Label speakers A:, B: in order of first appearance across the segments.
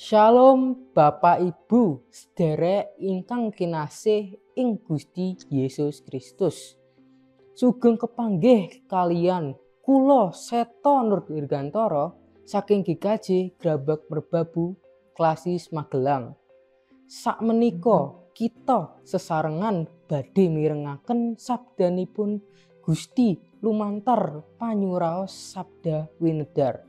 A: Shalom Bapak Ibu sederek ingkang kinasih ing Gusti Yesus Kristus. Sugeng kepanggih kalian kula Seto Nur Dirgantara saking GKJ Grabag Merbabu Klasis Magelang. Sakmenika kita sesarengan badhe mirengaken sabdanipun Gusti lumantar panyuraos sabda winedhar.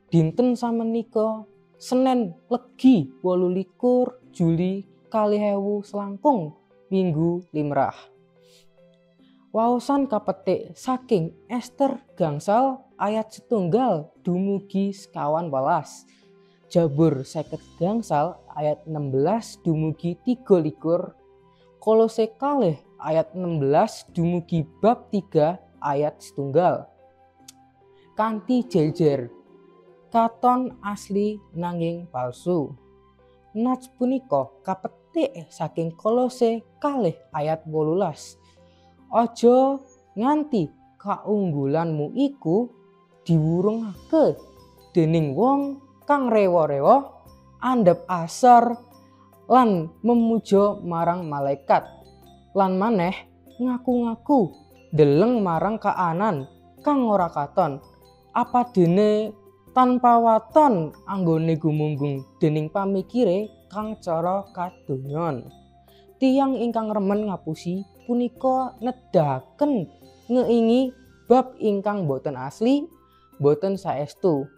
A: Dinten samenika Senin Legi 28 Juli 2021 Minggu Limrah. Waosan kapetik saking Ester gangsal ayat 1 dumugi 19. Jabur 50 ayat 16 dumugi 23. Kolose 2 ayat 16 dumugi bab 3 ayat 1. Kanthi jejer katon asli nanging palsu. Nats punika kapetik saking Kolose 2 ayat 18. Aja nganti kaunggulanmu iku diwurungake dening wong kang rewa-rewa andhap asor lan memuja marang malaikat lan maneh ngaku-ngaku ndeleng marang kaanan kang ora katon, apa dene tanpa waton anggone gumunggung dening pamikire kang cara kadonyan. Tiyang ingkang remen ngapusi punika nedahaken ngeingi bab ingkang boten asli, boten saestu.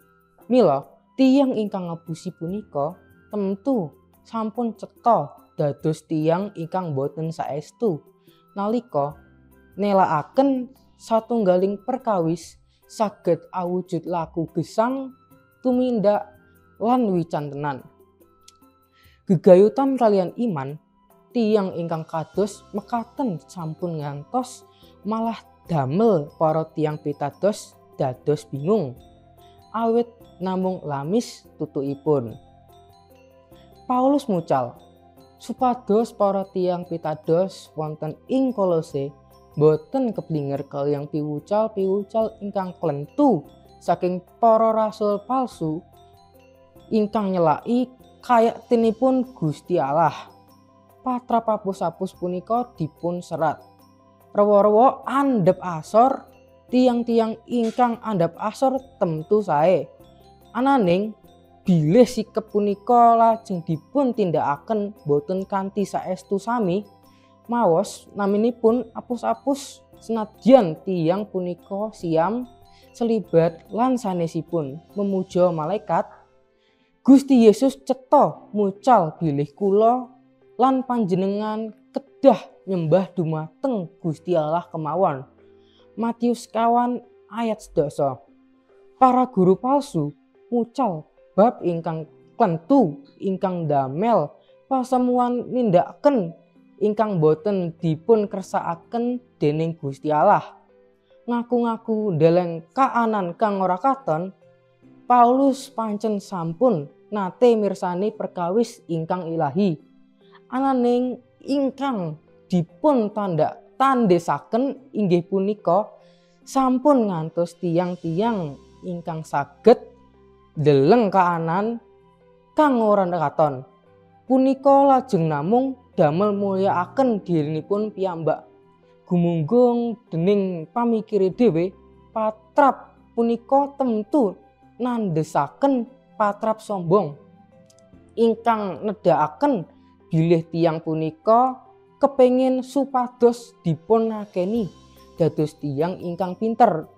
A: Mila tiyang ingkang ngapusi punika tentu sampun cetha dados tiyang ingkang boten saestu nalika nelakaken satunggaling perkawis saged awujud laku gesang, tumindak lan wicantenan. Gegayutan kalian iman tiyang ingkang kados mekaten sampun ngantos malah damel para tiyang pitados dados bingung awit namung lamis tutukipun. Paulus mucal supados para tiyang pitados wonten ing Kolose boten keblinger kaliyan piwucal-piwucal ingkang klentu saking para rasul palsu ingkang nyelaki kayektinipun Gusti Allah. Patrap apus-apus punika dipun serat. Rewa-rewa andhap asor, tiyang-tiyang ingkang andhap asor temtu sae. Ananing bilih sikep punika lajeng dipun tindakaken boten kanthi saestu sami maos naminipun apus-apus senadyan tiyang punika siam selibat lan sanesipun memuja malaikat. Gusti Yesus cetha mucal bilih kula lan panjenengan kedah nyembah dumateng Gusti Allah kemawon. Matius 1 ayat 10. Para guru palsu mucal bab ingkang klentu ingkang damel pasemuan nindakaken ingkang boten dipun kersakaken dening Gusti Allah. Ngaku-ngaku ndeleng kaanan kang ora katon, Paulus pancen sampun nate mirsani perkawis ingkang ilahi. Ananing ingkang dipun tandesaken inggih punika sampun ngantos tiyang-tiyang ingkang saged ndeleng kaanan kang ora katon. Punika lajeng namung damel mulyakaken dirinipun piyambak. Gumunggung dening pamikire dhewe, patrap punika temtu nandhesaken patrap sombong ingkang nedhakaken bilih tiyang punika kepengin supados dipun akeni dados tiyang ingkang pinter,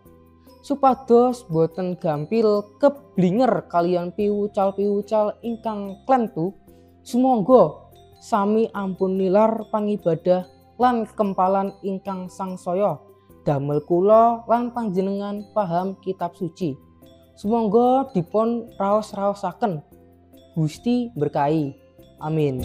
A: supados boten gampil keblinger kaliyan piwucal-piwucal ingkang klentu. Sumangga sami ampun nilar pangibadah lan kempalan ingkang sangsaya damel kula lan panjenengan paham kitab suci. Sumangga dipun raos-raosaken. Gusti berkahi. Amin.